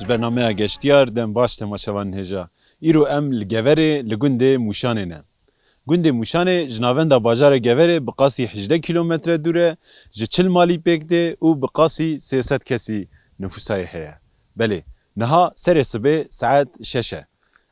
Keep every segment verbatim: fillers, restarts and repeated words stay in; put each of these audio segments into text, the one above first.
Bernameya Geştiyar, dem baş temaşevanên hêja. Îro em li Geverê, li gundê Mûşanê ne. Gundê Mûşanê ji navenda bajarê Geverê bi qasî hejdeh kîlometre dûr e, ji çil malî pêk tê û bi qasî sê sed kesî nifûsayê heye. Belê, niha serê sibê saet şeş e.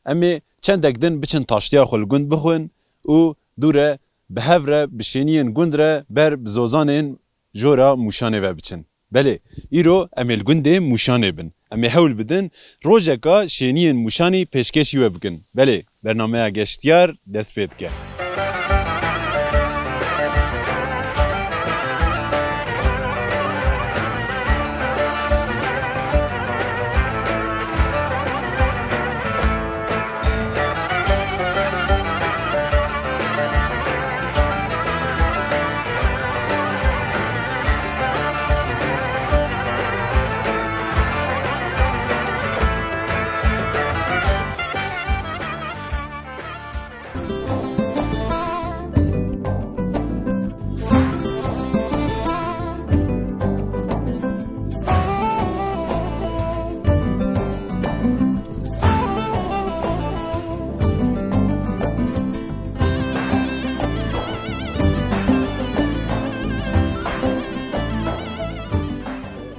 Em ê çendek din biçin taştiya xwe li gund bixwin û dû re bi hev re bi şêniyên gund re ber bi zozanên jora Mûşanê ve biçin. Belê, îro em ê li gundê Mûşanê bin. Em ê hewl bidin rojeka şêniyên Mûşanî pêşkêşî we bikin. Belê, bernameya Geştiyar dest pê dike.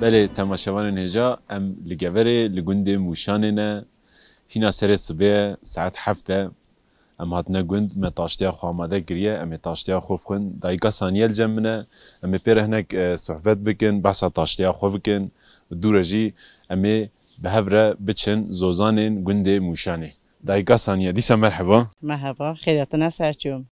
Belê, temaşevanên hêja, em li Geverê, li gundê Mûşanê ne. Hîna serê sibê ye, saet heft e. Em hatine gund, me taştiya xwe amade kiriye, em ê taştiya xwe bixwin. Dayika Saniye li cem min e, em ê pê re hinek, e, sohbet bikin, behsa taştiya xwe bikin. Dû re jî em ê bi hev re biçin zozanên gundê Mûşanê. Dayika Saniye, dîsa merheba. Merheba, xêr hatine ser çûm.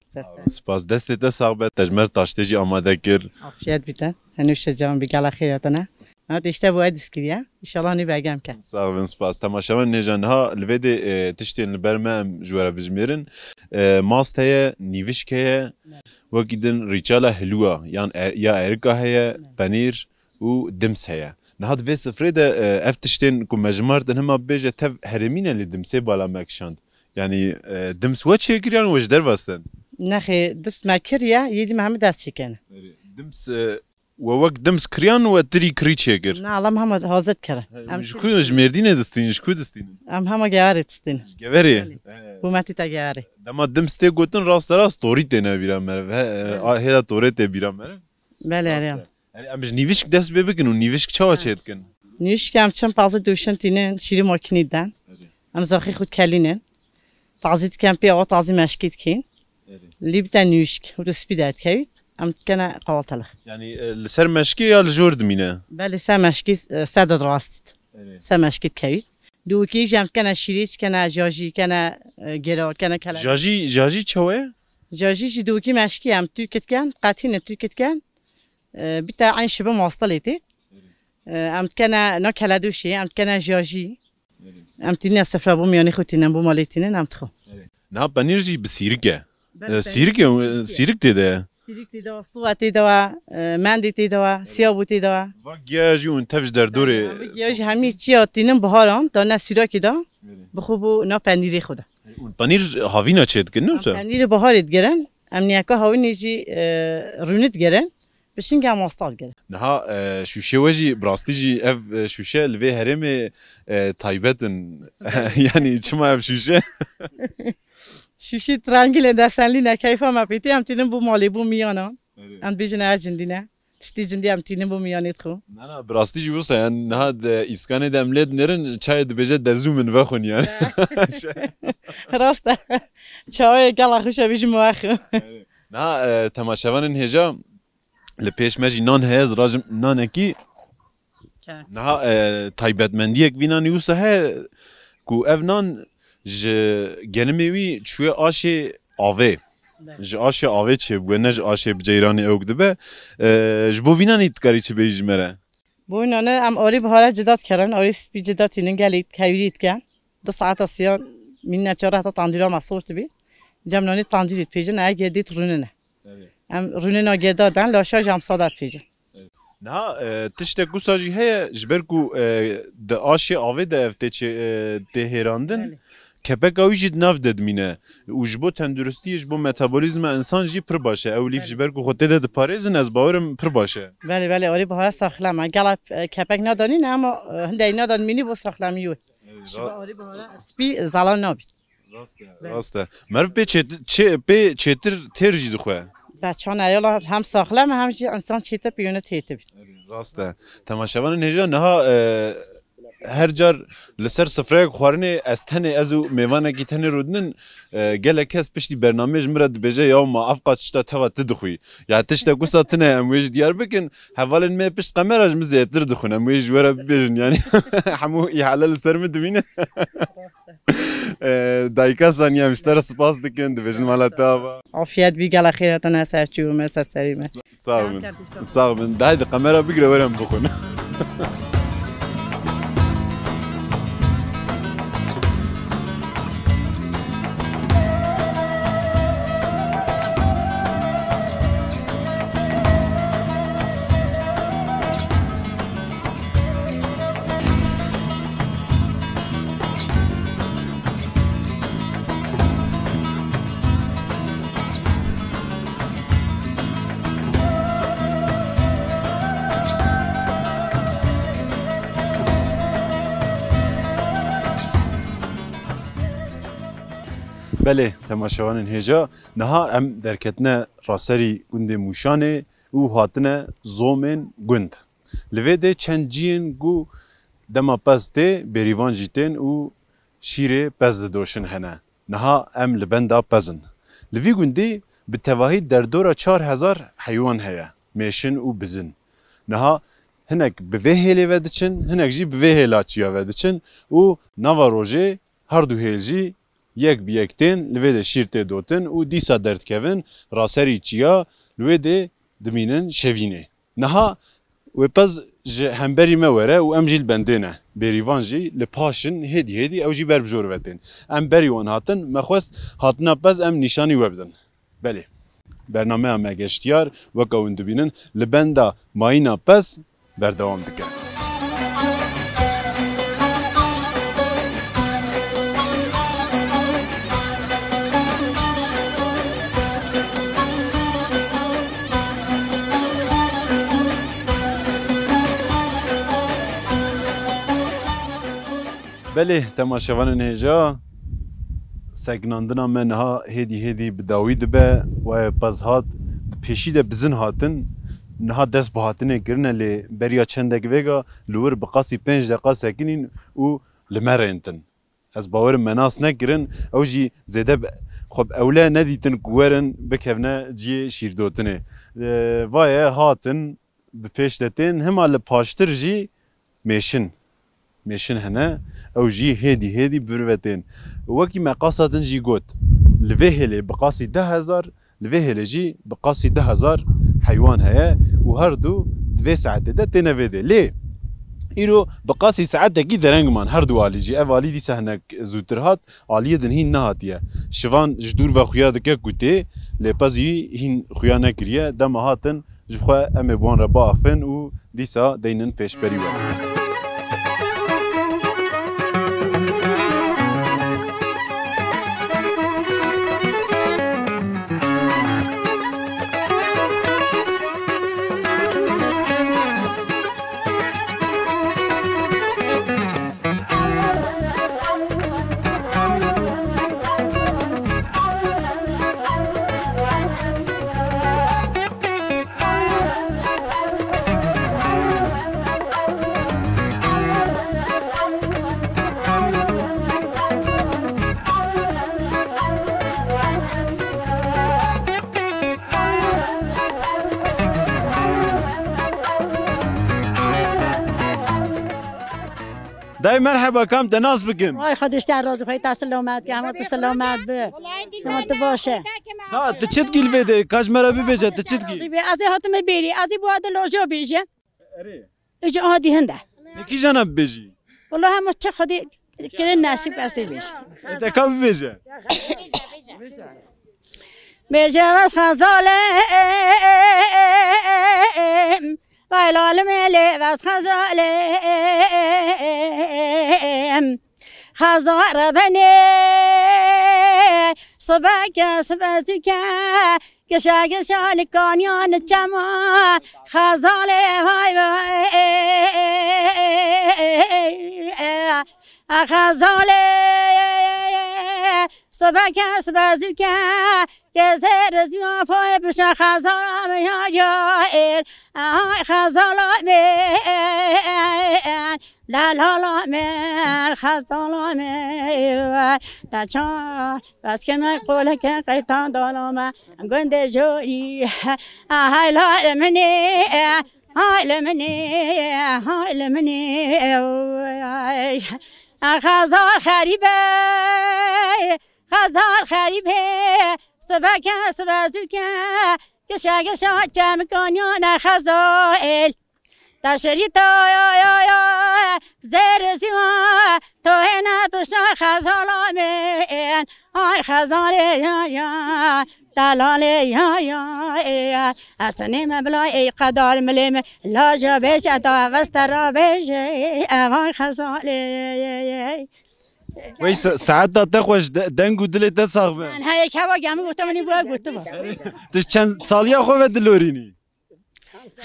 Spas, destê te sax be, te ji me re taştê jî amade kir. Afiyet bite. Henû şecan bi gela xêr hatine. Hat işte bu edis kiriye. İnşallah nî begem ke. Sax bin, spas. Temaşevan nêja niha li vê dê, e, tiştên li ber me em ji we re bijmêrin. E, mast heye, nîvişk heye, wekî din rîçala hilûwa, yan e-, ya erika heye, penîr û dims heye. Niha di vê sifrê de, e, ev tiştên ku me jimartin hima bibêje tev herêmî ne, lê dimsê bala me kişand. Yanî, e, dims we çêkiriyan we ji derve stend? Nexê, dims me kiriye, yê dî me hemî dest çêkene. Erê, dims, e, we wek dims kiriyan we tirî kirî çêkir? Na, Allah me hema hazir kere. He, em ji ku, ji Mêrdînê distînin, ji ku distînin? Em hema Geverê distînin. Ji Geverê? Belê. He. Hûmetî te Geverê. Dema dims tê gotin, raste rast torî têne bîra meriv. He, e, Belê. A, hêla torê tê bîra meriv. Belê, erê. Rast e. Erê, em ji nîvişk dest pê bikin û nîvişk çawa çê dikin? Nîvişk em çend pazî dûşin tînin, şîrî makînî den. Erê. Em zaxî xwe dikelînin. Tazî dikin pê, awa tazî meşkî dikin. Erê. Lî bite nûşk, hûrû spî derdikevît, em dikene qawaltelix. Yanî, e, li ser meşkê ya li jor dimîne? Belê, ser meşkî, e, ser de rast. Erê. Ser meşkî dikevît. Dûkî jî em dikene şîrî, dikene jajî, dikene, e, gêra, dikene kele. Jajî, jajî çawa ye? Jajî jî dûkî meşkî em tûk dikin, qetîne tûk dikin. E, bite eyn şibe mastelê tê. Erê. E, em dikene na keledoşê, em dikene jajî. Erê. Em tîne sifra bo miyanê xwe tînin, bo malê tînin, em dixwe. Erê. Niha penîr jî bi sîrik e. Belê, E, penîr sîrik e, sîrik e. Sîrik tê de ye. Sîrik tê de, siwa tê de, e, mendê tê de, siyabû tê de. Va giya jî hûn tev ji derdorê. Belê, em giya jî hemî çiya tînin biharan, da ne sîrakê de, Erê. Bi xwe bo na penîrê xwe de. Erê, hûn penîr havîna çê dikin, ne wisa? Em penîrê biharê digerin, em niyeka havînê jî, e, rûnî digerin. Pişingî em asta digerin. Niha, e, şûşê we jî, bi rastî jî ev, e, şûşe li vê herêmê, e, taybet in. Yanî çima ev şûşe? Şûşê trengî lê desenlî ne, keyfa me pê tê, em tînin bo malê, bo miyana. Erê. Em dibêjin ev cindî ne. Tiştê cindî em tînin bo miyanê dixwe. Na, na, bi rastî jî wisa, yanî niha di îskanê de em lê dinêrin, çayê dibêje dezû min vexwin yanî. Rast e. Çawê gela xweş e, bêjim wexwin. Erê. Niha, e, temaşevanên hêja, li pêş me jî nan heye, ez rajim nanekî. Ke. Niha, e, taybetmendiyek vî nanî wisa heye ku ev nan ji genimê wî çûye aşê avê. Be. Ji aşê avê çêbûye, ne ji aşê bi ceyranê ewk dibe. E, ji bo vî nanî dikarî çi bêjî ji me re? Bo vî nanî em arê bihare cida dikerin, arê spî cida tînin, gelê hewîrî dikin. Du saeta siya mînine çar heta tandîra me sor dibî. Cem nanî tandîrî dipêjin, ev gerdî rûnine. Evet. Em rûnina gerda den, laşa jî em sada dipêjin. Evet. Niha, e, tiştek wisa jî heye, ji ber ku, e, di aşê avê de ev tê çê-, e, tê hêrandin, Belê. kepeka wî jî di nav de dimîne. Û ji bo tenduristiyê, ji bo metabolîzma însan jî pir baş e. Ew lîf ji ber ku xwe tê de diparêzin, ez bawerim pir baş e. Belê, belê, arî bihara saxlem e. Gela, e, kepek nadanîne ama, e, hindek nadan mînî bo saxlemî wê. Ji bo arî bihara spî zala nabî. Rast e, belê, rast e. Meriv pê çêtir, çê-, pê çêtir têr jî dixwe. Beçan e, yala hem saxlem e, hem jî însan çêtir piyone têtir bî. Rast e. Temaşevanên hêja niha, e, her car li ser sifreyek xwarinê ez tenê ez û mêvanekî tenê rûdinin, e, gelek kes piştî bernameyê ji min re dibêje, "Ya ma ev qat tişta teva tu dixwî." Ya tiştek wisa tune em wê jî diyar bikin. Hevalên me pişt qemera ji min zêdetir dixwin. Em wê ji we re bibêjin, yanî hemû îhale li ser min dimîne. Ee, dayika Saniye, em ji te re spas dikin, dibêjin mala te ava. Afiyet bî, gelek xêr hatine ser çû me, ser serî me. Sağ olun. Sağ olun. De haydi kamera bigire, were em bixwin. Belê, temaşevanên hêja, niha em derketine raserî gundê Mûşanê û hatine zomên gund. Li vê de çend ciyên ku dema pez tê, bêrîvan jî tên û şîrê pez didoşin hene. Niha em li benda pez in. Li vî gundî bi tevahî derdora çar hezar heywan heye, mêşin û bizin. Niha hinek bi vê hêlê ve diçin, hinek jî bi vê hêla çiya ve diçin û nava rojê her du hêl jî yek bi yek tên, li vê de şîr tê dotin û dîsa derdikevin raserî çiya, li wê de dimînin şevînê. Niha wê pez ji hemberî me were û em jî li bendê ne. Bêrîvan jî li paş in, hêdî hêdî ew jî ber bi jor ve tên. Em berî wan hatin, me xwest hatina pez em nîşanî we bidin. Belê. Bernameya me geştiyar, weke hûn dibînin, li benda mayîna pez berdewam dike. Belê, temaşevanên hêja, sekinandina me niha hêdî hêdî bi dawî dibe. Waye pez hat, di pêşî de bizin hatin, niha dest bi hatinê kirine, lê beriya çendek vêga li wir bi qasî pênc deqa sekinîn û li me rêntin. Ez bawerim me nas nekirin, ew jî zêde bi-, xwe bi ewle nedîtin ku werin bikevne ciyê şîrdotinê. Ee, vaye hatin, bi pêş de tên, hima li paştir jî mêşin. Mêşin hene, ew jî hêdî hêdî bi vir ve tên. Wekî me qasa din jî got, li vê hêlê bi qasî deh hezar, li vê hêlê jî bi qasî deh hezar heywan heye û her du di vê saetê de têne vê dê. Lê îro bi qasî saetekî dereng man her du alî jî. Ev alî dîsa hinek zûtir hat, aliyê din hîn nehatiye. Şivan ji dûr ve xuya dike ku tê, lê pez jî hîn xuya nekiriye. Dema hatin, ji xwe em ê bi wan re biaxivin û dîsa deynin pêşberî we. Dayê merheba, kam te nas bikin? Ay, Xwedê ji te razî, Xwedê te selamet ke, hema tu selamet bi. Hema tu baş e. Ha, tu çi dikî li vê de? Ka ji me re bibêje, tu çi dikî? Razî be, ez ê hatime bêrî, ez ê bo ede lojo bêje. Erê. Îca aha dî hinde. Ne kîjan e bibêjî? Wala hema çi Xwedê kirin nesîb ez ê bêjim. Ê te ka bibêje. Bêje vez xezalê, vay lalimê lê vez xezalê. Xezal rebenê, sibeke sibe zûke, gişa gişa li kaniyan çeman, xezalê vay vay, xezalê, sibeke sibe zûke, ke zêr ziwa poy bişa xezala me ya ya êr, ay xezala me. Delala min, xezala min, te çar, bes ke me qoleke qeytan dala me, gundê jorî, hay lale minê, hay le minê, hay le minê, ay. Xezal xerîbe, xezal xerîbe, sibeke sibe zûke, gişa gişa çemikaniyan e xezal. Te şirî to yo yo yo, zêr ziwa, to hêne pişta xezala min. Ay xezalê ya ya, delalê ya ya, ê. Ez tenê me bila ey qedar milê min, laja bêje da veste ra bêje, ay xezalê. Wey se-, saeta te xweş, de-, deng û dilê te sax be. Heye keva gemî gote minî bû gotiba. Tu çend saliya xwe ve dilorînî?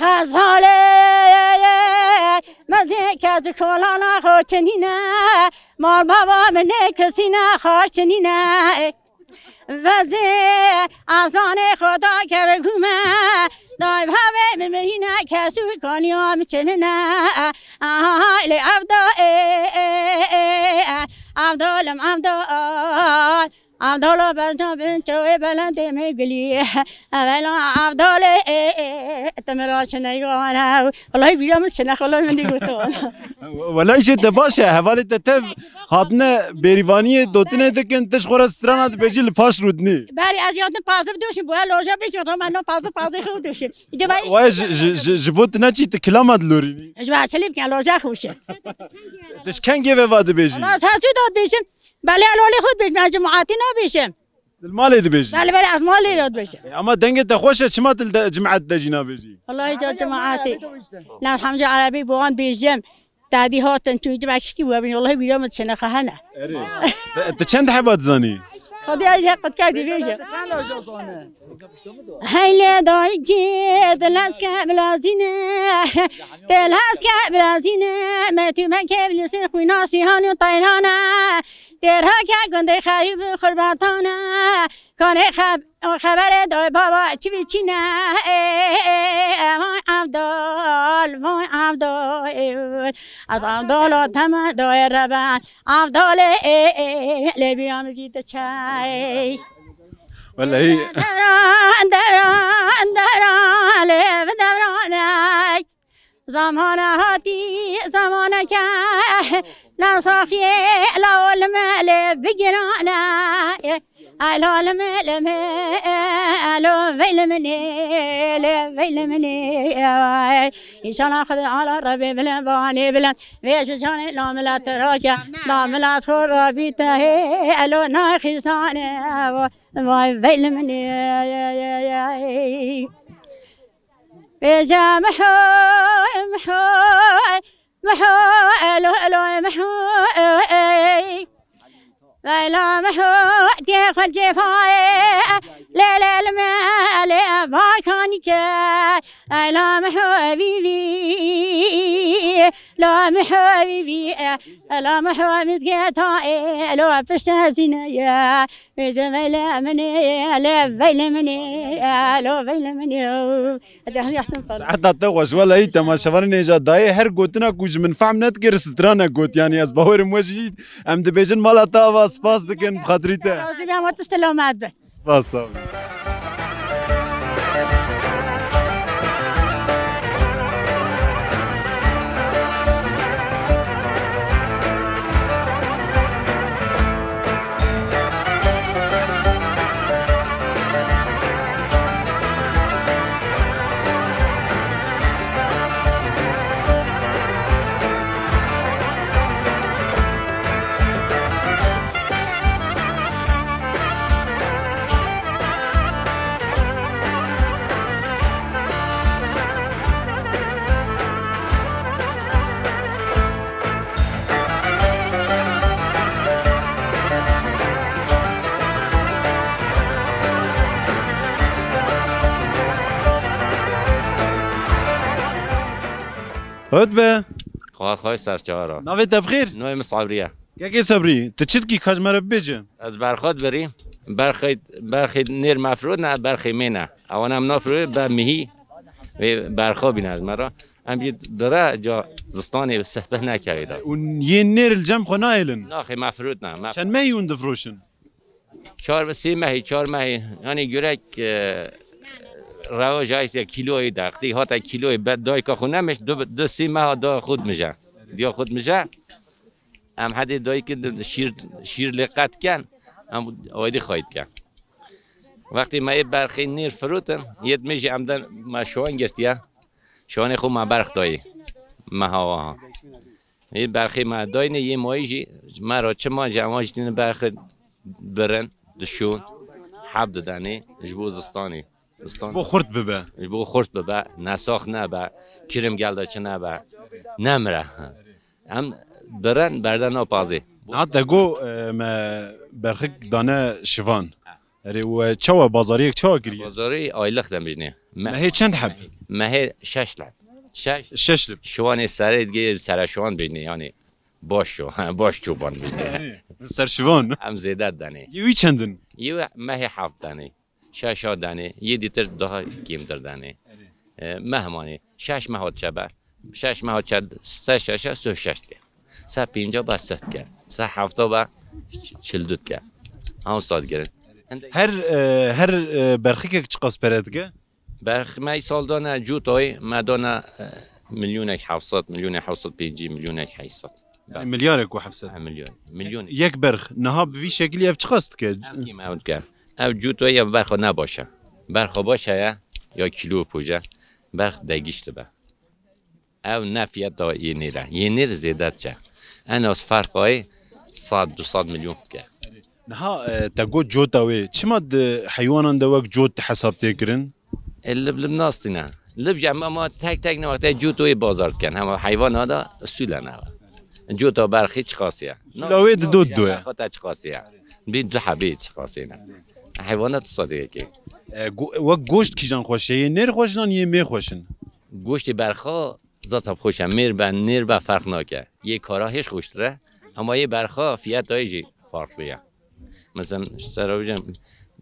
Xezalê, mezê ke ji kolana xwe çinîne, mal baba min ê kisîne xar çinîne. Vezê azanê xwe da keve gume, dayv havê min mirîne, kesû kaniya min çinine. Aha, lê evda, e, e, e, e, evdalim, evdal. Avdala bejna bin çawê belendê me gilî. Evela avdalê, e, e, te min ra çine gane. Wellahî bîra min çine, xelay min dî goto. Wellahî jê te baş e, hevalê te tev hatine bêrîvaniyê dotinê dikin, tu ji xwe re strana dibêjî li paş rûdinî. Berî ez yatin pazir duşim, bu el loja bêjim, rama no pazir pazir xew duşim. Îca berî Wayê ji, ji, ji, ji bo tu neçî tu kilama dilorînî? Ji ber çilî bikin, loja xewşe. Tu ji kengê ve va dibêjî? Wala ez hezû da dibêjim. Belê, ez li holê xwe dibêjim, ez cemaatî nabêjim. Li malê dibêjî? Belê, belê, ez malê de dibêjim. E, ama dengê te xweş e, çima tu li de, cemaat de jî nabêjî? Wallahî ca cemaatî. Ne, hemca erebî bi wan dibêjim. Tadî hatin, çûn civek şikî bû, wellahî bîra min dişine xehene. Erê. Te, te çend heba dizanî? Xwedê ez jê qetkar dibêjim. Heylê dayikê, dilezke bilezîne, dilezke bilezîne, me tu me kevlîsê xwîna sîhan û teyrane, têrhake gundê xerîb û xurbetane, kanê xeb-, xeberê day baba çi bî çî ne, ê, ê, ê, vay Evdal, vay Evdal, ez Evdala te me dayê reben, Evdalê, ê, ê, lê bîra min jî diçe. Wellahî. Devran, devran, devran, lê bi devran ey. Zamana hatî, zamaneke, la saxiyê, la olime, lê bigirane. Ay la lime, lime, alo, vey limine, lê vey limine, ay. İnşallah Xwedê ala Rebê bilind, vanê bilind. Vê ji canê la milet rake, la milet xwe rabîte, hey, elo naxîzane, vay, vay, vey li min ê. Bêje miho, miho, miho, elo, elo, miho, ey. Veyla miho, tê xwe cefayê, lê, lê, li me, lê, barkanî ke. Veyla miho, vî, vî, la miho, vî, vî, la miho, mizgeta, ê, lo, pişte zîne ye. Bêje veyle min ê, lê, veyle min ê, lo, veyle min ê. Hadi, hadi, ahsen sana. Saeta te xweş, welahî temaşevanên hêja dayê her gotina ku ji min fehm nedikir, strana got. Yanî ez bawerim we jî em dibêjin mala te ava spas dikin bi xatirî te. Razî be, ama tu selamet be. Spas, sağ ol. Qewet be. Xwar xwe serçava ra. Navê te bi xêr? Navê min Sabrî ye. Kekê Sabrî, tu çi dikî, ka ji me re bibêje? Ez berxwe dibirîm. Berxê, berxê nêr me firotine, berxê mêne. Ewana em nafirotê be mihî. Wê berxwe bîne ji me re. Em jî dire ca zistanê sehbeh nekevê de. Û yên nêr li cem xwe nahêlin? Naxê me firotine. Me Çend mehî hûn difiroşin? Çar, sê mehî, çar mehî, yanî gurek, e, rewa jayî te kîloyê de, qtî hate kîloyê be dayika xwe nemiş, du, du sê meha da xwe dimije. Diya xwe dimije, em hedê dayikê di şîr, şîr lê qet ken, em ayrî xayît ken. Wextê me ê berxê nêr firotin, yê dimê jî em de me şiwan girtiye. Şiwanê xwe me berx dayê. Meha waha. Ê berxê me dayne yê mayî jî, me ra çi ma ji ema jî tîne berxê birin, dişon, heb didenê, ji bo zistanê. Zistan Ji bo xurt bibe. Ji bo xurt bibe, nesax nebe, kirim gel de çi nebe, nemire. Em birin berde nav pazê. Niha te got, e, me berxik dane şivan. Erê, we çawa, bazariyek çawa kiriye? Bazarî aylık de bijnê. Me- Mehê çend heb? Mehê şeş leb. Şeş. Şeş lib. Şiwanê serê digê sere şiwan bijnê, yani baş şo, baş çoban bijnê. Ser şivan. Em zêde denê. Yê wî çendin? Yê wî mehê heft denê. Şeşa denê. Yê dîtir daha kêmtir denê. E, mehmanê. Şeş meha çebe. Şeş meha çe, se şeşe, seh şeş dike. Se pênca be seh dike. Se hefta be ç-, çil du dike. Ew saz girin. Her, e, her, e, berxikek çiqas pere dike? Berx me îsal dane cûtoyê, me dane, e, milyonek heft sed, milyonek heft sed pêncî, milyonek heft sed. Yani milyarek û heft sed. Ha, milyon. Milyon. Yek berx. Niha bi vî şekilî ev çiqas dike? Ev kî me ew dike. Ev cûtoyê ya berxo ne baş e. Berxo baş heye, ya kîlo poje. Berx degîş dibe. Ew ne fiyata yê nêr e. Yê nêr zêde diçe. En az ferqa yê sed, du sed milyon dike. Niha, e, te got cota wê. Çima di heywanan de wek cot hesab tê kirin? E, lib, lib nastîne. Lib jî em ama tek tek ne wextê cota wê bazar dikin. Hema heywana da usûle ne. Cota berxî çiqasî ye. Usûla wê di do, di do ye. Berxo te çiqasî ye. Bî du hebî çiqasî ne. Heywana tu sadê yekê. E, go-, wek goşt kîjan xweş e? Yê nêr xweş in an yê mê xweş in? Goştê berxo zaten xweş e, mêr be, nêr be ferq nake. Yê kara hêj xweştir e, hema yê berxa fiyata wê jî farklı ye. Mesela, sera bijim,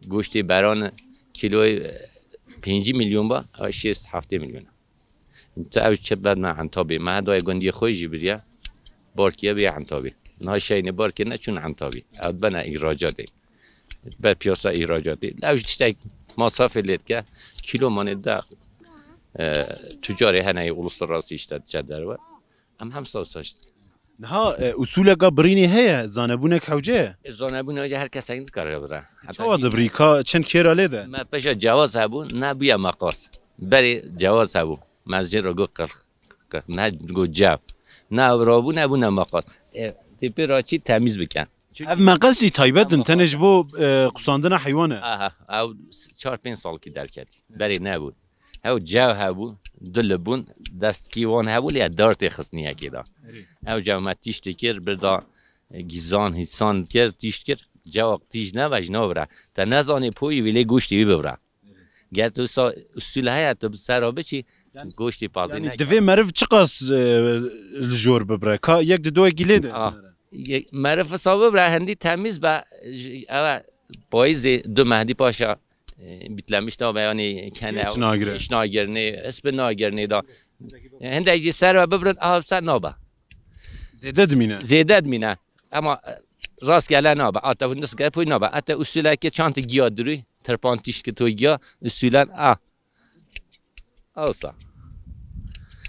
goştê beran kiloyê, e, pêncî milyon ba, a şêst heftê milyon. Tu ew çi bed me entabê, me dayê gundiyê xwe jî biriye, barkiye bê entabê. Niha şeynê barkê ne çûn entabê. Ew bene îhracatê. Ber piyasa îhracatê. Ew ji tiştek masrafê lê dike. Kîlo manê de, e, tucarê hene yê uluslararası işte diçe derve. Em hem saw saç dikin. Niha, e, usuleka birînê heye, zanebûnek hewce ye? E, zanebûn hewce her kesek dikare bire. Heta Çawa jî dibirî? Ka çend kêra lê de? Me peşa cewaz hebû, ne bûye meqas. Berê cewaz hebû. Me jê re got qil, qil, ne got cew. Ne ew rabû, ne bû ne meqas. E, tê pê ra çî temîz bikin. Ev meqesî taybet in, tenê ji bo, e, qusandina heywan e. Aha, ew çar pênc salkî derketî. Berê nebûn. Ew cew hebû, du li bûn, destkî wan hebû, lê dartê xistnî yekê de. Erê. Ew cew me tîş dikir, bir da, e, gîzan, hîsan dikir, tîş dikir, cewak tîj nebe ji navire. Te nezanê poyî wî lê goştê wî bibire. Ger tu sa-, usûl heye, tu bi ser re biçî, Yani, goştê pazê yani neke. Divê meriv çiqas, e, li jor bibire? Ka yek di doyekî lê de? Ah, ye-, meriv wisa bibire, hindî temîz be, ji, ewe payîzê du mehdî paşa, e, bitlemiş nabe, yani kene Kêç nagire. Kêç nagirinê, ispi nagirinê da. E, hindek jî ser ve bibrin, aha, ser nabe. Zêde dimîne. Zêde dimîne. Ama, e, rastgele nabe. Ata hûn diske pûy nabe. Ata usuleke çanti giya dirûy. Tirpan tişt ki toy giya. Usulen a. Awsa.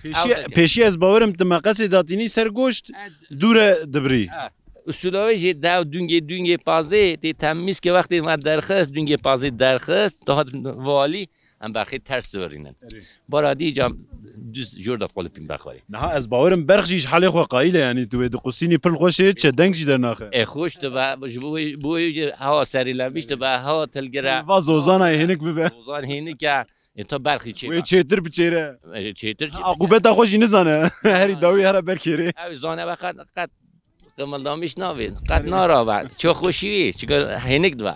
Pêşî, Ew pêşî ez bawerim tu meqesê datînî ser goşt, dûre dibirî. Ha. Usula wê jî dew dungê, dungê pazê tê temîz ke wextê me derxist, dungê pazê derxist, dahat valî, em berxê ters sivirînin. Erê. Bara dî cam düz jor dat qolipîn berxwarî. Niha ez bawerim berx jî ji halê xwe qayîl e, yanî tu wê diqusînî pil xweş ê, çe deng jî dernaxe. E, xweş dibe, ji bo wê, bo wê jî hewa serî lemiş dibe, hewa tilgire. Va zozana hênik bibe. Zozan hênik e. E, ta berxî çê Wê be. Çêtir biçêre. E, çêtir çê. Aqûbeta xwe jî nizane. Herî dawî here ber kêrê. Ew zane be qet, qet qimildamiş navê. Qet narabe. Çok xweşî wî. Çika hênik dibe.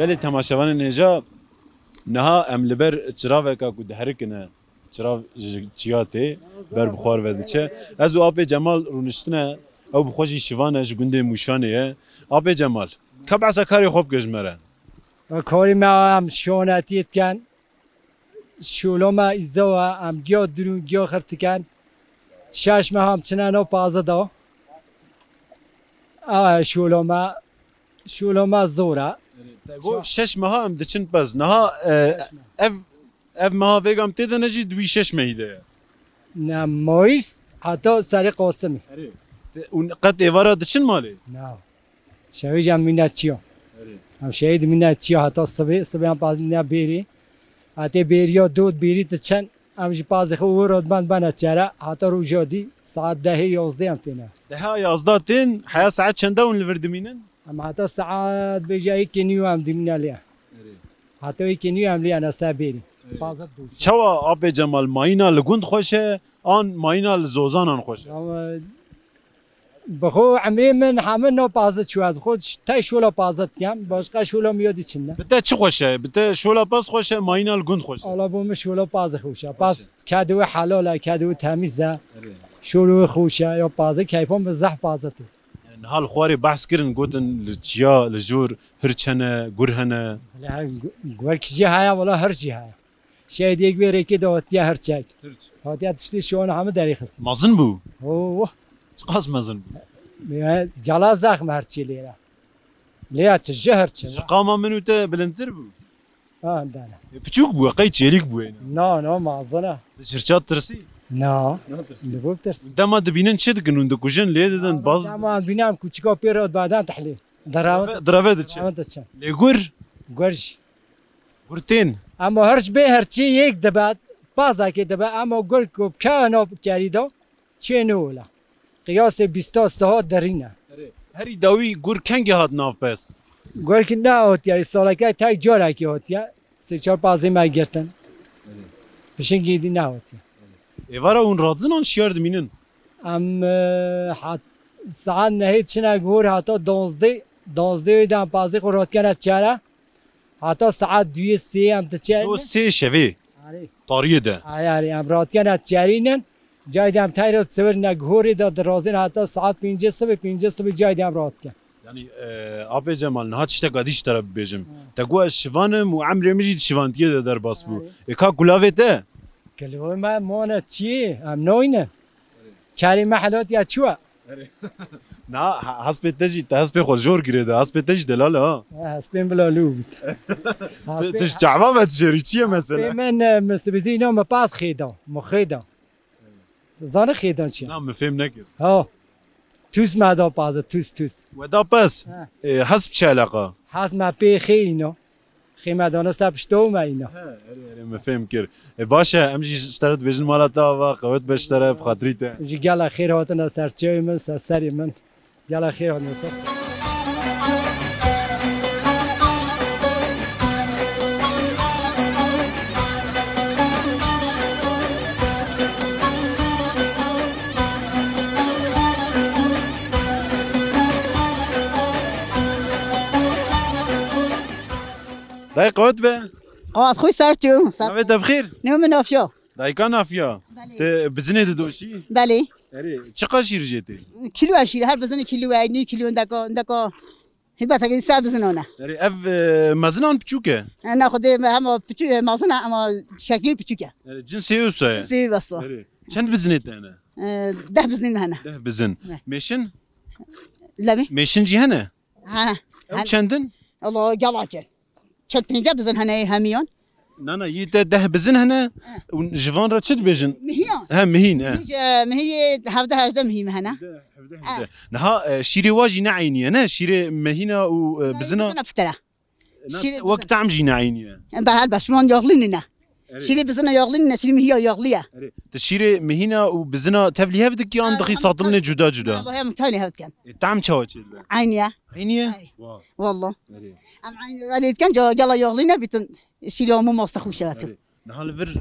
Belê temaşevanên hêja, niha em li ber çiraveka ku diherikine, çirav ji çiya tê, ber bi xwar ve diçe. Ez û apê Cemal rûniştine, ew bi xwe jî şivan e, ji gundê Mûşanê ye. Apê Cemal, ka behsa karê xwe bike ji me re. Karê me em şonetiyê dikin, şûlo me îzo e, em giya dirûn, giya xurt dikin. Şeş meha em çine no paze da. A, şûlo me, şûlo me zor e. Te got şeş meha em diçin pez. Niha, e, ev, ev meha vêga em tê de ne jî di wî şeş mehî de ye. Ne, Mayîs heta serê Qasimî. Erê. Te, û qet êvara diçin malê? Na. Şevê jî em mîne çiya. Erê. Em şevê dimîne çiya heta sibê, sibê em pazîne bêrî. Hatê bêriya dot bêrî diçin. Em ji pazê xwe û rotbend bene çere, heta roja dî saet dehê yazdê em têne. Deha yazda tên, heya saet çenda hûn li vir dimînin? Em heta saet bêje yekê nîyo em dimîne lê. Erê. Heta yekê nîyo em lê ene ser bêrî. Erê. Pazet bû. Çawa apê Cemal, mayîna li gund xweş e, an mayîna li zozanan xweş e? Ama bi xwe emrê min hemû no pazet çûye. Bi xwe tay şola pazet dikem. Başka şola mi yadî çin ne. Bi te çi xweş e? Bi te şola pez xweş e, mayîna li gund xweş e? Ala bo min şola pazê xweş e. Paz kedê wê helal e, kedê wê temiz e. Erê. Şola wê xweş e, ya pazê keyfan bi zehf pazet e. Niha li xwarê behs kirin, gotin li çiya, li jor hirç hene, gur hene. Hele her gu-, gur kî jî heye, wala hirç jî heye. Şehîdê yek wê rêkê de hatiye hirçek. Hirç. Hatiye tiştê şiwan hemû derê xist. Mezin bû? Oo. Çiqas mezin bû? Ya, gela zexm hirçê lê re. Lê ya tije hirçe. Ji qama min û te bilindtir bû? Ha, dana. E, piçûk bû, qey çêlîk bû yine? Na, na, mezin e. Ji hirça tirsî? Na. Natirsî. Li bo tirs. Dema dibînin çi dikin hûn, dikujin, lê didin, baz. Dema dibînin em kuçika pê re badan tehlî. Direve, direve diçe. Direve diçe. Lê gur? Gur jî. Gur tên. Ama hirç bê hirçî yek dibe, pazakê dibe, ama gur ku bi kaya nav kerî de, çê nû wila. Qiyasê bîsta siha derîne. Erê. Herî dawî gur kengê hat nav pez? Gur ki nehotiye, saleke tay carekê hotiye. Sê çar pazê me girtin. Erê. Pişingî dî nehotiye. Êvara hûn radizinan şiyar dimînin? Em, e, hat, saet nehê çine gor hata dozdê, dozdê wê de em pazê xwe ratkene çere. Hata saet duyê sê em diçerînin. Do sê şevê. Arê. Tariyê de. Arê, arê, em ratkene çerînin. Cayê de em teyra sivir ne gihorê de dirazin hata saet pêncê sibê, pêncê sibê cayê de em ratken. Yanî, e, apê Cemal, niha tişteka dî ji te re bibêjim. Hı. Te got ez şivan im û emrê min jî di şivantiyê de derbas bû. Arê. E, ka kulavê te? Kulavê me mane çi? Em nayne. Kerê me helatiya çi we? Erê. Na, ha-, hespê te jî, te hespê xwe jor girê de, hespê te jî delal e ha. Ha, hespên bila lû bit. Tu, tu ji çava ve dijêrî, çi ye mesela? Hespê min, e, min sibizî îna me pas xêda, me xêda. Zanî xêdan çi ye? Na, min fêm nekir. Ha. Tûs me da paze, tûs, tûs. We da pez? Ha. E, hesp çi eleqa? Hesp me pê xê îna. Xê me dana ser pişta û me îna. He, erê, erê, me fêm kir. E, baş e, em jî ji te re dibêjin mala te ava, qewet be ji te re, bi xatirî te. Ji gela xêr hatine ser çêwê min, ser serê min. Gela xêr hatine ser. Dayê qewet be. Qewat xwe ser çû. Navê te bi xêr? Navê min Afya. Dayika Nafya. Belê. Te bizinê didoşî? Belê. Erê, çiqa şîr jê tê? Kîlo şîr, her bizinê kîlo e, nî kîlo, ndeka, ndeka. Hîbeteke ser bizin hene. Erê, ev, e, mezinan piçûk e? E, ne xwedê me hema piçû-, e, mezin e, ama şeklî piçûk e. Erê, cinsê wisa ye? Cinsê wisa. Erê. Çend bizinê te hene? E, deh bizinê me hene. Deh bizin. Ne. Mêşin? Lemê? Mêşin jî hene? Ha. Ew çend in? Allah, gelek in. Çil pênce bizin hene hemiyan. Na, na, yî te deh bizin hene. He. Û ji van re çi dibêjin? Mihiyan. He, mihîn, he. Mihî, e, mihiyê hevdeh hejdeh mihî me hene. Hevdeh, hevdeh, he. Niha, e, şîrê wa jî ne eynî ye, ne? Şîrê mehîna û, e, bizina. Bizina fitir e. Na, şîrê wek bizin. Tam jî ne eynî ye. Em be her beş wan yağlı nîne. Erê. Şîrê bizina yağlı nîne, şîrê mihiya yağlı ye. Erê. Ti şîrê mihîna û bizina tevlî hev dikî an dixî satilnê cuda cuda? Em, em, em tane hev dikin. E, tam çawa çêdibe? Eynî ye. Eynî ye? Erê. Wa. Wallah. Erê. Em eynî welê dikin, ca-, gela yağlı nebîtin, şîrê hemû masta xweş e tu. Erê. Niha li vir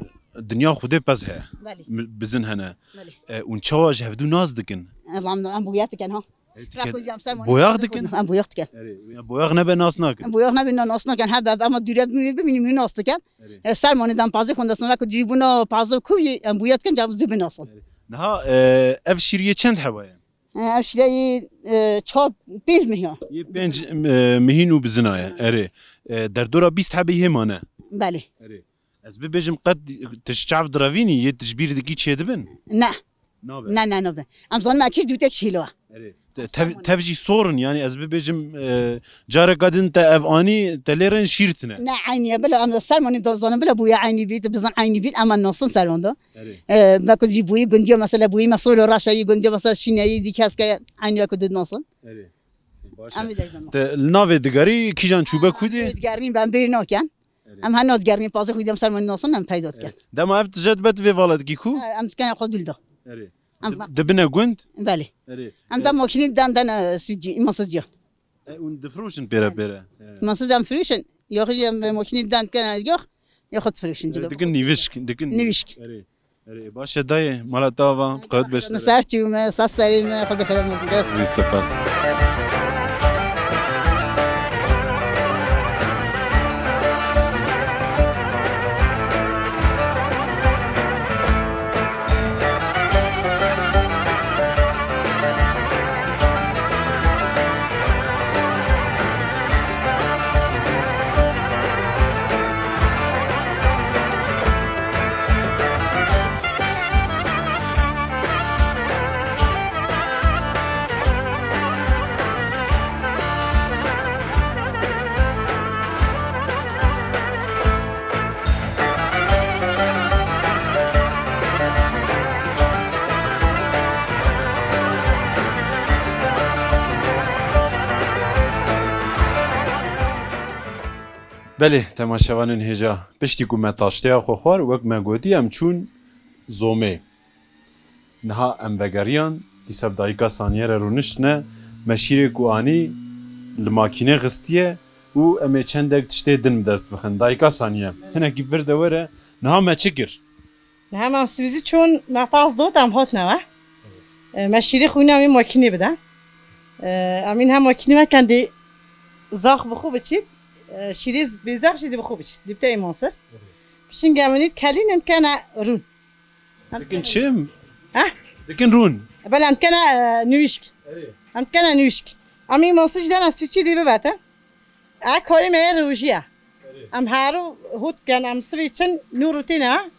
dinya Xwedê pez heye. Belê. Mi-, bizin hene. Belê. E, ûn çawa ji hevdû nas dikin? Em, em, em bûyet dikin, ha. Boyax dikin? Em boyax dikin. Erê, ya boyax nebe nas nakin. Em boyax nebe nas nakin. Hebe, ama dûre bimînin, bimînin nas dikin. Erê. E, sermanê dem pazê xwendestin, wek cîbûna pazê kû yê em boyax dikin, cem zû binasin. Erê. Niha, e, ev şîriyê çend heba ye? E, ev şîriyê, e, çar, pênc mihiya. Yê pênc, e, mihîn û bizina ye. Erê. E, derdora bîst hebê hê mane. Belê. Erê. Ez bibêjim qet tu ji çav direvînî, yê tu ji bîr dikî çêdibin? Ne. Nabe. Ne, ne, nabe. Em zanim ekî dûtek şîlo. Erê. Te-, tev, tev jî sor in, yanî ez bibêjim, e, careka din te ev anî, te lê re şîr tine. Ne, eynî ye, bila em sermanî da zanin, bila bûye eynî bît, bizin eynî bît, em nasin serman da. Erê. E, belkî jî bûyî gundiya, mesela bûyî me solo raşayî gundiya, mesela şîneyî dî keske eynî wek did nasin. Erê. Baş e. Em vê derdin. Te li navê digerî kîjan çûbe kû dê? Digerîn ben bêr nakin. Erê. Em her nod germî pazê xwî dem ser min nasin, em peyda dikin. Erê. Dema ev tije dibe tu vê vala dikî ku? Erê, em dikene xwe dûl da. Erê. Em Di-, dibine gund? Belê. Erê. Em de makînî den den, e, sicî, îmansizciyan. E, hûn difroşin pêre pêre? Erê. Îmansizciyan firûşin. Yaxî em makînî den dikene yox. Yaxî difroşin. Erê, dikin nîvişk, dikin nîvişk. Erê. Erê, baş e dayê, mala te ava, qewet beş. Ser çû me, sas serê me, xwe dixire me. Wî spas. Belê, temaşevanên hêja, piştî ku me taşteya xwe xwar, wek me gotî, em çûn zomê. Niha em vegeriyan, dîsa bi dayika Saniye re rûniştine, me şîrê ku anî li makînê xistiye û em ê çendek tiştê din bi dest bixin. Dayika Saniye, hinekî vir de were, niha me çi kir? Niha me em sivîzî çûn, me pas dot, em hotine we. E, me şîrê xwîna wê makînê bide. E, em ê niha makînê me kendê zax bi xwe biçît. E, şîrê z-, bêzax jî dê bi xwe biçît. Dê bite îmansiz. Pişingê em ê nît kelînin kene rûn. Dikin çi? Heh? Dikin rûn. Belê em dikene, e, nûîşk. Erê. Em dikene nûîşk. Em îmansizî dene sûçî dê bibetin. E, karê me yê rojî ye. Erê. Em her û hût dikin, em sibê çin nû rûtîne.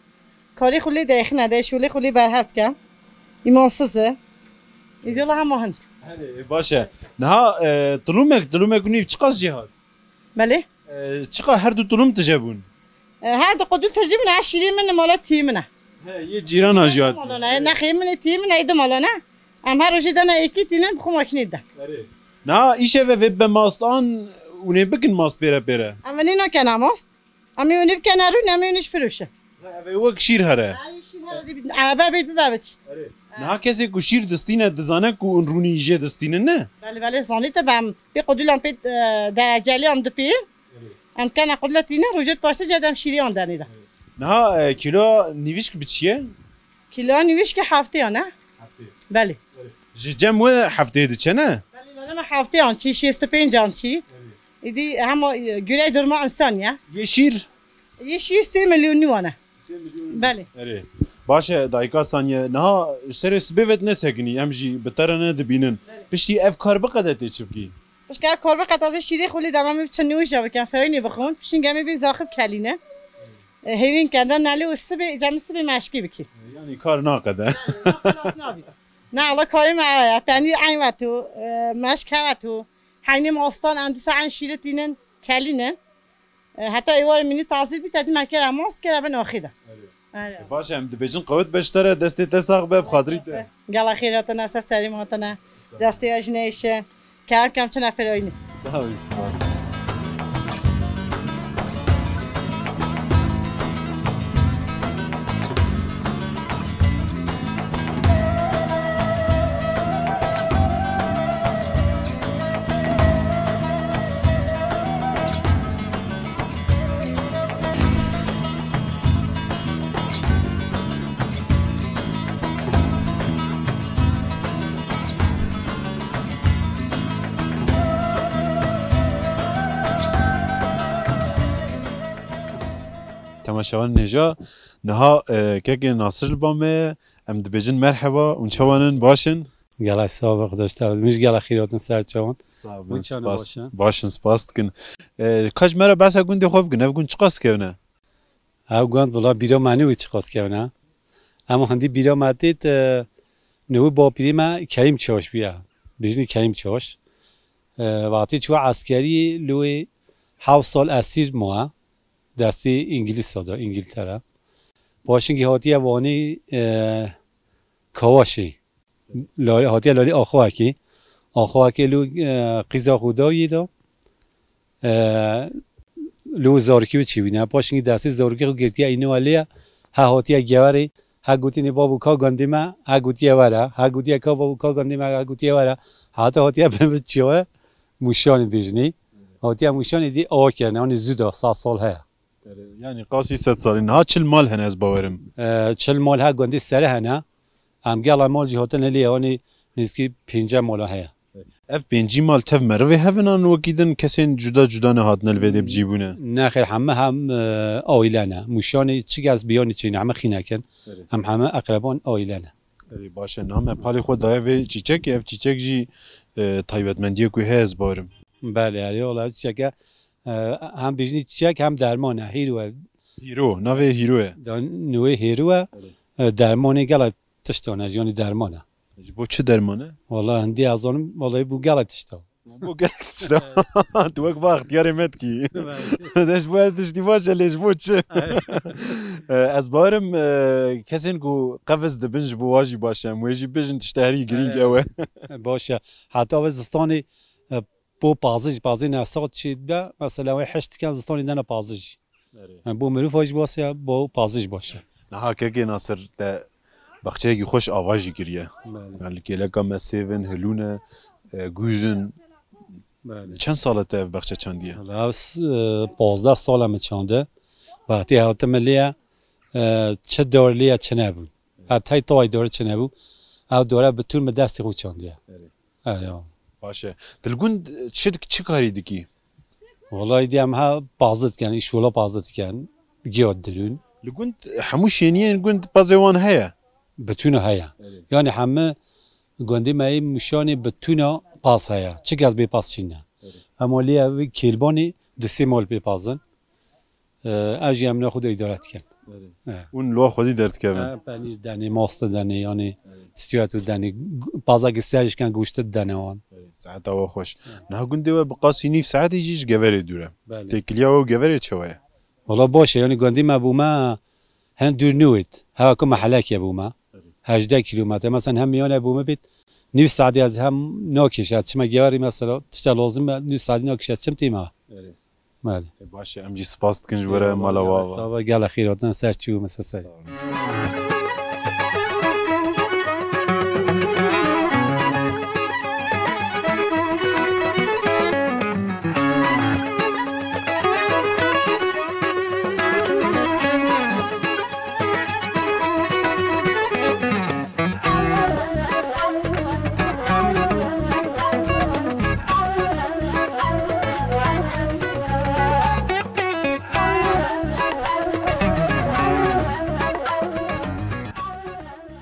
Karê xwe lê deyxine, deyş û lê xwe lê berhev dikin. Îmansiz e. Îdî Allah hema hin. Erê, baş e. Niha, e, tulûmek, tulûmek û nîv çiqas jê hat? Belê. E, çiqa her du tulum tije bûn? E, her du qudû tije bûn, her şîrê min mala tî min e. He, yê cîrana jî hat. Malana, e, nexê min ê tî min e, ê du malana. Em her rojê dana êkî tînin, bi xwe makînê de. Erê. Na, îşeve vê be mast an, hûn ê bikin mast pêre pêre? Em ê nî nakena mast. Em ê hûn ê bikene rûn, em ê hûn ê ji firoşin. He, ev ê wek şîr here. Ay, şîr here, dî, ebe bê bibe biçit. Erê. Niha kesê ku şîr distîne, dizane ku hûn rûnî jê distînin, ne? Belê, belê, zanî te bem. Pê qudûlan pê, e, derecelî em dipê. Em kena qudla tîne, rojê paştê jê dem şîrî an denê de. Niha, e, kîlo nîvişk bi çi ye? Kîlo nîvişkê heftê an e. Heftê. Belê. Ji cem we heftê diçe, ne? Belê, lale me heftê an çî, şêst û pênc an çî. Belê. Îdî hema, e, gure durma însan ye. Yê şîr? Yê şîr sê milyon nû an e. Belê. Erê. Baş e, dayika Saniye, niha serê sibê vet nesekinî, em jî bi te re nedibînin. Belê. Piştî ev kar biqede tê çi bikî? Pişka kar biqede ez ê şîrê xwe lê demamê biçin nûja bikin, feynê bixwin, pişîn gemê bê zaxib kelîne. E, hêvîn kende nelê û sibê, cem sibê meşkî bikî. Yanî kar naqede. Naqede nabî. Ne, Allah karê me ew ye. Penîr eyn veto, e, meşk heveto. Heynê mastan em dîsa eyn şîrê tînin, kelînin. E, heta êvarê mînî tazî bî, te dî me kere mast kere bin axî de. Erê. Erê. E, baş e, em dibêjin qewet be ji te re, destê te sax be, bi xatirî te. Gela xêr hatine, ser serî me hatine. Destê we jî neyşe. Kerem kem çine firoyînî. Sağ ol, spas. Temaşevan nêja, niha, e, kekê Nasir li ba me ye. Em dibêjin merheba, hûn çawan in, baş in? Gelek sağ ol, Xwedê ji te razî. Min jî gelek xêr hatin ser çawan. Sağ bin, Hûn çawan spas. Baş in? Baş in, spas dikin. E, ka ji me re behsa gundê xwe bikin, ev gund çiqas kevn e? Ev gund, wela bîra me nî wî çiqas kevn e. Em hindî bîra me têt, e, newî bapîrê me Keyîm Çaş bûye. Bêjinî Keyîm Çaş. E, wextê çûye eskerî, li wê heft sal esîr maye. Destê Îngilîsa de, Îngiltere. Paşinkî hatiye Wanê, e, Kawaşê. Lalê, hatiye lalê axavekê. Axavekê li, e, qîza xwe dawiyê de. E, li zarokî wî çêbûne. Paşinkî destê zarokî xwe girtiye, îne welê ye. He hatiye Geverê. He gotinê babo ka gundê me. He gotiye were. He gotiye ka babo ka gundê me. He gotiye were. Heta hatiye bin çiye Mûşanê dibêjinê. Hatiye Mûşanê dî awa kirine. Anî zû de, sed sal heye. Erê, yanî qasî sed salî. Niha çil mal hene, ez bawerim. E, çil mal he gundê serê hene. Em gela mal jî hatin hilê, yanî nêzîkî pêncî mala heye. Ev pêncî mal tev merivê hev in an wekî din kesên cuda cuda ne hatine li vê dê bi cî bûne? Nexêr, heme hem, e, aîle ne. Mûşanê çi kes biyanî çêne, heme xînek in. Erê. Em heme eqreban aîle ne. Erê, baş e. Niha me palê xwe daye vê çîçekê. Ev çîçek jî, e, taybetmendiyê ku heye, ez bawerim. Belê, erê, wela çîçeke E, hem bêjinî çiçek hem derman e. Hîro e. Hîro, navê hîro ye. Da nûê hêro e. Erê. E, dermanê gela tiştan e, yanî derman e. Ji bo çi derman e? Wala hindî ez zanim, wala bû gela tişta. Bû gela tişta. Tu wek va extiyarê me dikî. Evet. De ji bo her tiştî baş e, lê ji bo çi? Evet. E, ez bawerim, e, kesên ku qeviz dibin ji bo wa jî baş e. Em wê jî bêjin tişta herî girîng Evet. ew e. Baş e. Heta ve zistanê, e, Bo pazij, pazij ne sax çi be, mesela wê heşt diken zistanê dene pazij. Erê. Yani bo mirov jî baş e, bo pazij baş e. Niha kekê Nasir te baxçeyekî xweş ava jî kiriye. Belê. Yani li kêleka me sêv in, hilûn e, e, gûz in. Belê. Çend sal e te ev baxçe çandiye? Valla ev s-, e, pazdeh sal e min çande. Wextê hatime lê ye, e, çi dor lê ye çi nebû. Ev tey taway dor çi nebû. Ev dore bi tûr min destê xwe çandiye. Erê. Erê, ya. Baş e. Tu li gund çi dik-, çi karî dikî? Wala îdî em ha pazî dikin, îşola pazî dikin. Giya dirûn. Li gund hemû şêniyên gund pazê wan heye? Bitûna heye. Erê. Yani hemû gundê me yê Mûşanê bitûna paz heye. Çi kes bê paz çîne. Erê. Ema lê ev Kêlbanê du sê mal bê paz in. E, ez jî emna xwe de îdare dikim. Erê. E. Hûn li wa xwedî derdikevin? E, penîr denê, mast denê, yanî Erê. Stûyet û denê, g-, pazakî ser jî ken goşt dene wan. Erê, saeta we xweş. Erê. Niha gundê we bi qasî nîv saetê jî ji Geverê dûr e. Belê. Têkiliya we û Geverê çawa ye? Wala baş e, yanî gundê me bo me hin dûr nûwêt. Hewa ku mehelekê bo me. Erê. Hejdeh kîlometre. Mesela hem miyane bo me bêt, nîv saetê ez hem nakêşe. Çima Geverê mesela tişta lazim e, nîv saetê nakêşe. Çim tê me? Erê. Belê. E, baş e, em jî spas dikin ji we re, mala we ava. Sağ ol, gelek xêr hatin, ser çi û mesel ser. Sağ olun.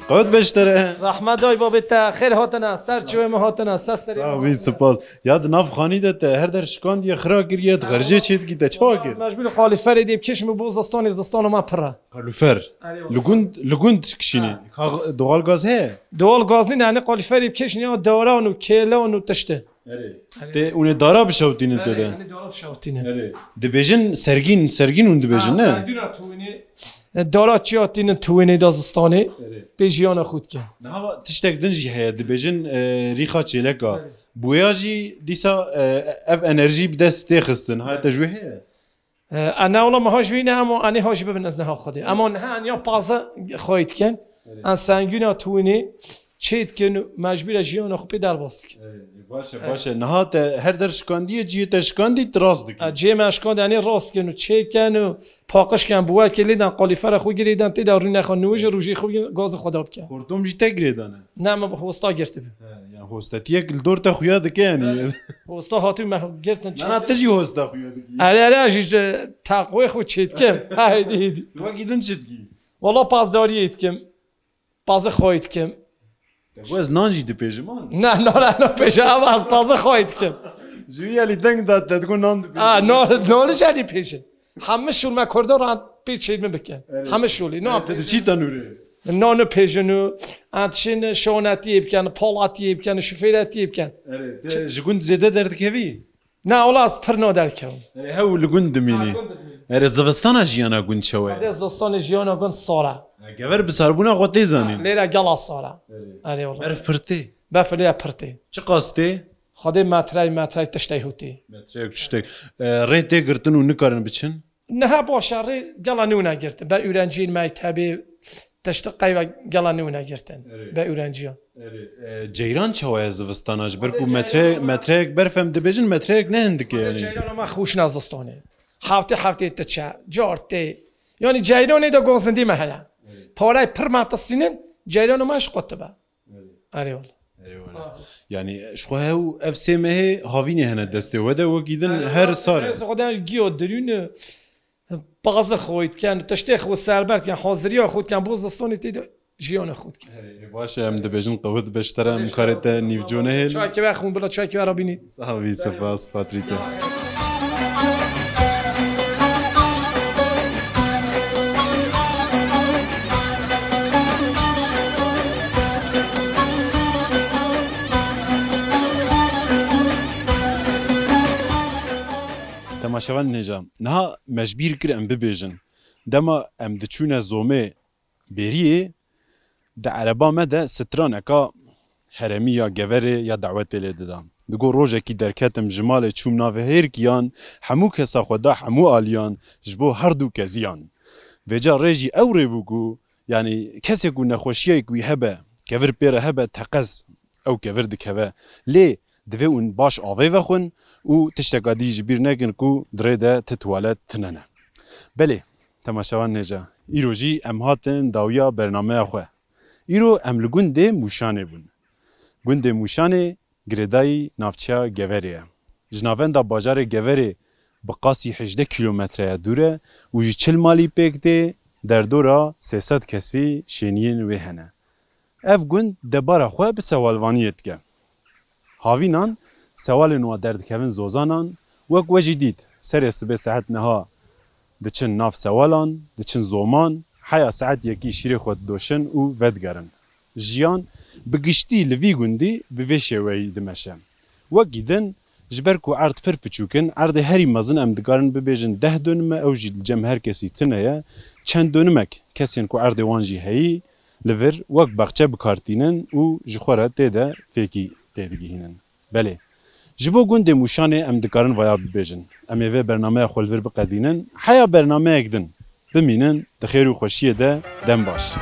Qewt be ji te re. Rahmet day babê te, xêr hatine, ser çiwê min hatine, ser serê Sağ ol, spas. Ya di nav xanî de te her der şikandiye, xira kiriye, di xercê çê dikî, te çawa kir? Mecbûr qalîferê dê bikêşim bo zistanê, zistana me pir e. Kalûfer. Erê, Li gund, li gund kişînî. Ha. Ka-, doğal gaz heye? Doğal gaz nîne, yanî qalîferê bikêşin ya daran û kêlan û tiştê. Erê. Erê. Tê hûnê dara bişewtînin tê de? Erê, hûnê dara bişewtînin. Erê. Dibêjin sergîn, sergîn hûn dibêjin, Ha, ne? sergîna tiwinê. E, dara çiya tînin tiwinê da zistanê. Erê. Pê jiyana xwe dikin. Niha tiştek din jî heye, dibêjin, e, rîxa çêleka. Erê. Boya jî dîsa, e, ev enerjî bi dest tê xistin. Ha, Erê. te ji wê heye? E, ene wela me ha ji wî ne, ema enê ha ji bibin ez neha xwedê. Ema niha en ya paze xweyî dikin. Erê. En sengîna tiwinê, çê dikin û mecbûr e jiyana xwe pê derbas dikin. Erê, baş e, baş e. Niha te her der şikandiye, cihê te şikandî, tu rast dikî. E, cihê me şikand, yanî rast dikin û çê dikin û paqij dikin, bi wekê lê dan, qalîfera xwe girê dan, tê de rûne xwe nû ji rûjê xwe gazê xwe da bikin. Xortom jî te girê dane? Ne, me bi hosta girtibû. He, ya hostetiyek li dor te xuya dike yanî. Hosta hatû me girtin. Na, na, tu jî hosta xuya dikî. Erê, erê, jî, ji teqwê xwe çê dikim. Ha, hêdî, hêdî. Wekî din çi dikî? Wala pazdariyê dikim. Pazê xwayî dikim. Te got ez nan jî dipêjim an? Ne, nan, nan pêje, ama ez pazê xwayî dikim. Ji wî elî deng da te digot nan dipêjim. Ha, nan, nan jî elî pêje. Hemû şûl me Kurda ran pê çêdmin bikin. Erê. Hemû şûlî. Nan. Te diçî tenûrê? Nan pêjin û em dişin şonetiyê bikin, palatiyê bikin, şofêretiyê bikin. Erê, te ji gund zêde derdikevî? Na, wala ez pir naderkevim. Erê, hew li gund dimînî. Ha, gund dimînî. Erê, zivistana jiyana gund çawa ye? Xwedê zivistanê jiyana gund sar e. E, gever bi sarbûna xwe tê zanîn. Lêre gela sar e. Erê. Erê, wala. Berf pir tê? Berf lêre pir tê. Çiqas tê? Xwedê metrey, metrey tiştey hûtê. Metreyek tiştek. E, rê tê girtin û nikarin biçin? Niha baş e, rê gela nûne girtin. Be ûrenciyên mektebê, tiştê qeyve gela nûne girtin. Erê. Be ûrenciyan. Erê. E, ceyran çawa ye zivistana? Ji ber ku metre-, metreyek berf em dibêjin, metreyek ne hindik e yanî. Ceyrana me xweş ne zistanê. Heftê heftê diçe, car tê. Yanî ceyranê de gazindî me heye. Erê. Parey pir me tistînin, ceyrana me ji qut dibe. Erê wala. Erê wala. Ha. Yanî, ji xwe hew ev sê mehê havînê hene destê we de, wekî din her sar e. Erê, xwedê giyo dirûn, pazê xwe dikin, tiştê xwe serbert dikin, haziriya xwe dikin, bo zistanê tê de jiyana xwe dikin. Erê, baş e, em dibêjin qewet be ji te re, em karê te nîvco nehêlin. Çayekê we xwin bila, çayekê we re bînî. Sax bî, spas, patrî te. Temaşevan nêca, niha me ji bîr kir em bibêjin. Dema em diçûne zomê, Bêriyê di ereba me de straneka heremî ya geverê ya dawetê lê dida. Digo, rojekî derketim ji malê, çûm navê hêrkiyan, hemû kesa xwe da hemû aliyan ji bo her du keziyan. Vêca rê jî ew rê bû ku, yanî kesê ku nexweşiyek wî hebe, kevir pê re hebe, teqez ew kevir dikeve. Lê divê hûn baş avê vexwin û tişteka dî ji bîr nekin ku di rê de ti tuwalet tune ne. Belê, temaşevan nêca, îro jî em hatin dawiya bernameya xwe. Îro em li gundê Mûşanê bûn. Gundê Mûşanê girêdayî navçeya Geverê ye. Ji navenda bajarê Geverê bi qasî hejdeh kîlometre ye dûr e û ji çil malî pêk tê, derdora sê sed kesî şêniyên wê hene. Ev gund debara xwe bi sewalvaniyê dike. Havînan sewalên wa derdikevin zozanan, wek we jî dît, serê sibê saet neha diçin nav sewalan, diçin zoman, heya saet yekî şîrê xwe didoşin û vedigerin. Jiyan bi giştî li vî gundî bi vê şêweyî dimeşe. Wekî din, ji ber ku erd pir piçûk in, erdê herî mezin em dikarin bibêjin deh donime, ew jî li cem her kesî tune ye. Çend donimek kesên ku erdê wan jî heyî, li vir wek baxçe bi kar tînin û ji xwe re tê de fêkî têdigihînin. Belê, ji bo gundê Mûşanê em dikarin vaya bibêjin. Em ê vê bernameya xwe li vir biqedînin. Heya bernameyek din bimînin di xêr û xweşiyê de. Dem baş.